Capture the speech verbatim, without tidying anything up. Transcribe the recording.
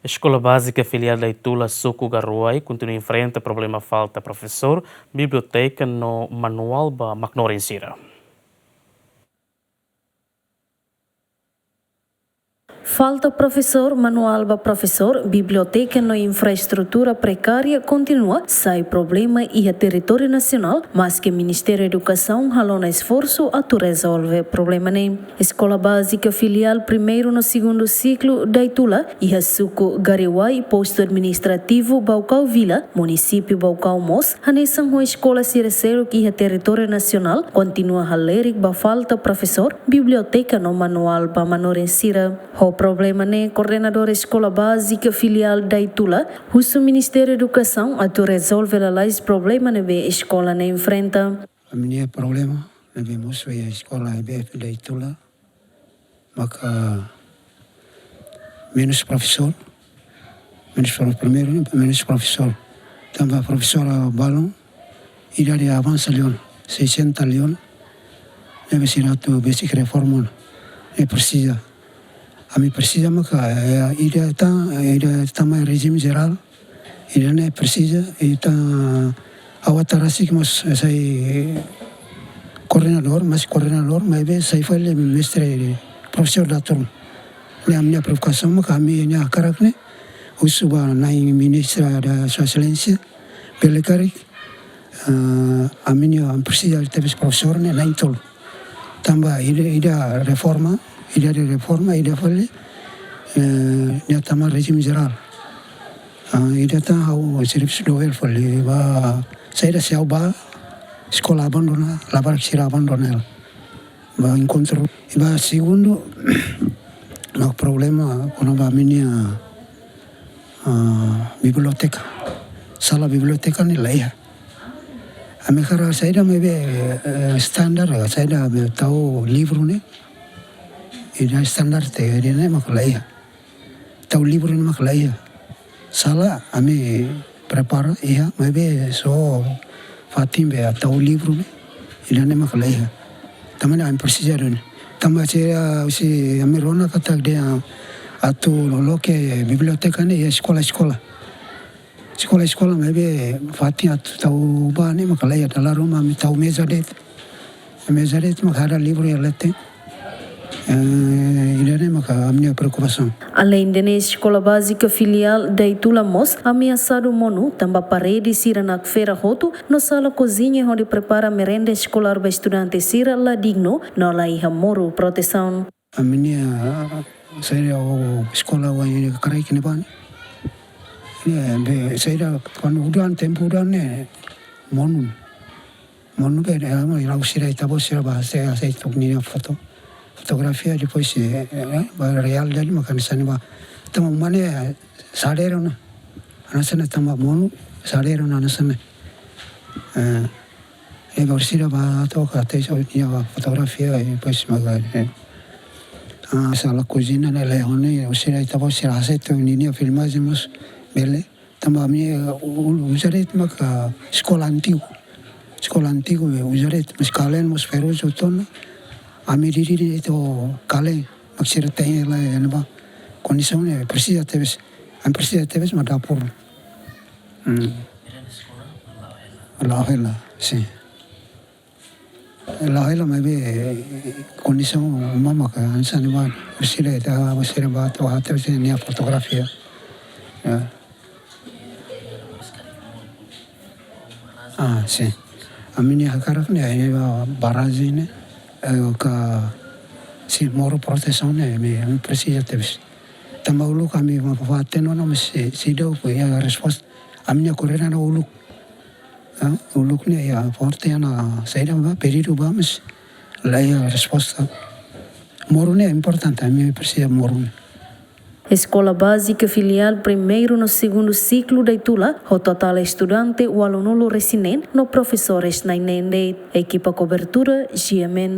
Eskola Bázika Filiál Daitula, Suku Garuai, kontinua enfrenta problema falta profesór, biblioteka no manuál ba maknorin sira. Falta profesór, manuál ba profesór, biblioteka no infraestrutura prekária kontinua sai problema iha territóriu nasionál, maske Ministériu Edukasaun halo ona esforsu atu rezolve problema ne'e. Eskola Bázika Filiál primeiru no segundu siklu Daitula, iha suku Garewae, postu administrativu Baucau Vila, munisípiu Baucau mós, hanesan ho eskola sira seluk iha territóriu nasionál, kontinua halerik ba falta profesór, biblioteka no manuál ba manorin sira. Ho problema ne'e, koordenadór Eskola Bázika Filiál Daitula husu Ministériu Edukasaun atu rezolve lalais problema ne'ebé eskola ne'e enfrenta. Ami-nia problema ne'ebé mosu iha eskola E B F Daitula maka menus profesór, menus pro-, primeiru ne'e menus profesór. Tanba profesór balun, idade avansa liu ona, sesenta liu ona. Ne'ebé sira atu besik reforma ona. Ne'e presiza. Ami presiza maka, eh, ida tan, ida tan mai rejime jerál. Ida-ne'e presiza, ita ha'u atu rasik mós sai koordenadór, mas koordenadór, maibé sai fali mestre, profesór datur. Ne'e ami-nia provokasaun maka ami-nia hakarak ne'e, husu ba nai ministra da Sua Exelénsia, bele karik, eh, ami-nia presiza tebes profesór ne'e na'in-tolu. Tanba ida, ida reforma, ida de reforma, ida fali, eh, nia tama rejime jerál. Ah, ida tan ha'u servisu doer fali ba, saida se ha'u bá, eskola abandona, labarik sira abandona hela. Ba enkontru, ba segundu, no problema, kona-ba ami-nia, ah, biblioteka. Sala biblioteka ne'e laiha. Ami hakarak saida maibé, eh, standar, saida be tau livru ne'e. Ida standar te, ida ne'e mak laiha. Tau livru ne'e mak laiha. Sala ami prepara iha, maibé só fatin be tau livru ne'e. Ida ne'e mak laiha. Tanba ne'e ami presiza duni. Tanba se, ah, se ami rona katak dehan atu loke biblioteka ne'e iha eskola-eskola. Eskola-eskola maibé fatin atu tau ba ne'e mak laiha, dala ruma ami tau meza de'it. Meza de'it mak hada livru iha leten. Eh, ida ne'e maka ami-nia preokupasaun. Aleinde ne'e, Eskola Bázika Filiál Daitula mós ameasadu monu tanba parede sira nakfera hotu no sala koziña hodi prepara merenda eskolár ba estudante sira la dignu no laiha moru protesaun. Ami-nia, ah, saida, o eskola wa ini karai kene bani. Ne'e, be, saida, kuandu udan, tempu udan ne'e, monu. Monu be, eh, amo, ila usira ita-boot sira ba, se, se tuk ninia foto. Fotografia, depois, eh, eh, ba realidade, maka hanesan ne'e ba. Tanba mane, eh, sadero na. Hanesan ne'e tanba monu, sadero na, hanesan ne'e. Eh, eh, ba usira ba, toka, te so, nia ba fotografia, eh, depois, maka, eh. Ah, sala koziña ne'e laiha ona, usira ita-boot sira hasai tu ninia filmajen mós, bele. Tanba ami, eh, u-, u-, uza de'it maka eskola antigu. Eskola antigu, eh, uza de'it, mas kalen mós ferrujamentu ona. Ami diri de'it ho kalen, mak sira tein hela, eh, ne'ebá. Kondisaun ne'e presiza tebes, ami presiza tebes mak dapur. Hmm. La'o hela, sin. La'o hela maibé, eh, kondisaun uma maka hanesan ne'e ba, usira ita, usira ba, to'o até usira nia fotografia. Ya. Ah, sin. Ami-nia hakarak ne'e, eh, ba, barajen ne'e, eh, ka, sin, moru protesaun ne'e, ami, ami presiza tebes. Tanba uluk ami ba fatin ona, mas si, seidauk iha resposta. Ami-nia korrida na uluk. Ah, uluk ne'e iha forte ona saida ba, pedidu ba, mas laiha resposta. Moru ne'e importante, ami presiza moru ne'e. Eskola Bázika Filiál primeiru no segundu siklu Daitula, ho totál estudante ualunulu-resin-neen no profesores na'in-neen de'it. Ekipa kobertura, G M N.